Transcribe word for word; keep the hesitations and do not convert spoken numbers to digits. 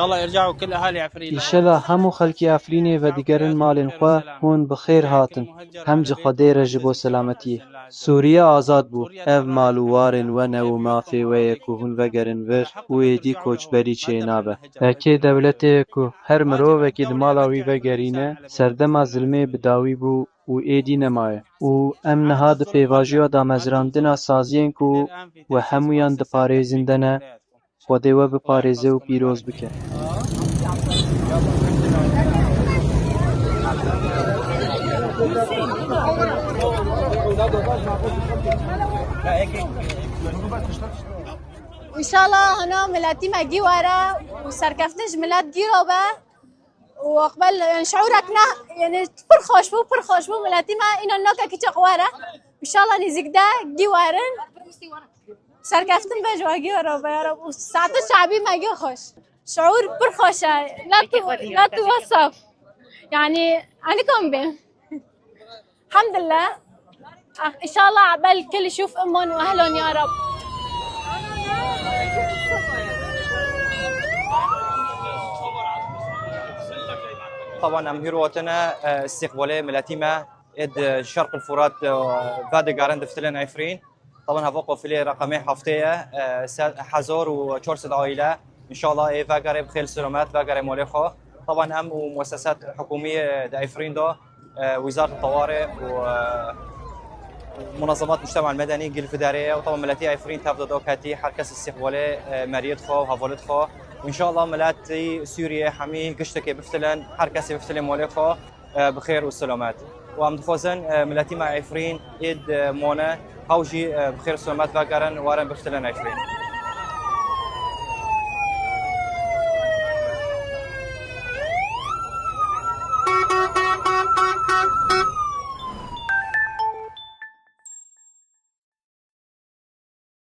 İnşallah irca'u kul ahali Efrin. Îşela hemû xelkê Efrînê vedigerin malên xwe, hûn bi xêr hatin. Hem ji Xwedê re ji bo selametiyê. Sûriye azad bû. Ev mal û warên we ne û mafê we ye ku hûn vegerin vir û êdî koçberî çênabe. Eke dewletê ye ku her mirovekî di mala wî vegerîne, serdema zilmê bi dawî bû û êdî nemaye. Û em niha di pêvajoya damezrandina saziyên ku we hemûyan diparêzin de ne, Xwedê we biparêze û pîroz bike. Înşallah hana miletî me gî were û serkeftin ji milet gî re be û aqbel, yani, şiûrek ne, yani, pir xweş bû, pir xweş bû, miletî me înan nake kiçik were. Înşallah nîzîk de gî werin. Serkeftin be ji we gî were be ya Rab. Û saete şabî me gî xweş. Şiûr pir xweş e. La tu, la tu wasaf. Yani, ani kom be. Elhamdülillah. Ah, inşallah aqbel kul şuf immon ve ehlon ya Rab. Taban em hîr hatine, e, îstîqbalê miletî me êd Şerq el Furat, e, vedigerin diftilên Efrîn. Taban heva qafilê reqemê heftê ye, e, se-, hezar û çar sed aîle. Înşallah ê vegere bi xêr selamet, vegere malê xwe. Taban em û muesseset hikûmî, e, di Efrîn de, e, Wîzaret Taware û, e, munazemat mujtema medenî gil fiderê ye û taban miletî Efrîn tev de do ketî, her kes îstîqbalê, e, meriyet xwe û hevalêt xwe. Û înşallah miletî Sûriyê hemî giştekê biftilin, her kesê biftilê malê xwe, e, bi xêr û selamet. Û em dixwazin, e, miletî me Efrîn êd, e, mane, hew jî, e, bi xêr û selamet vegerin, werin biftilin Efrîn.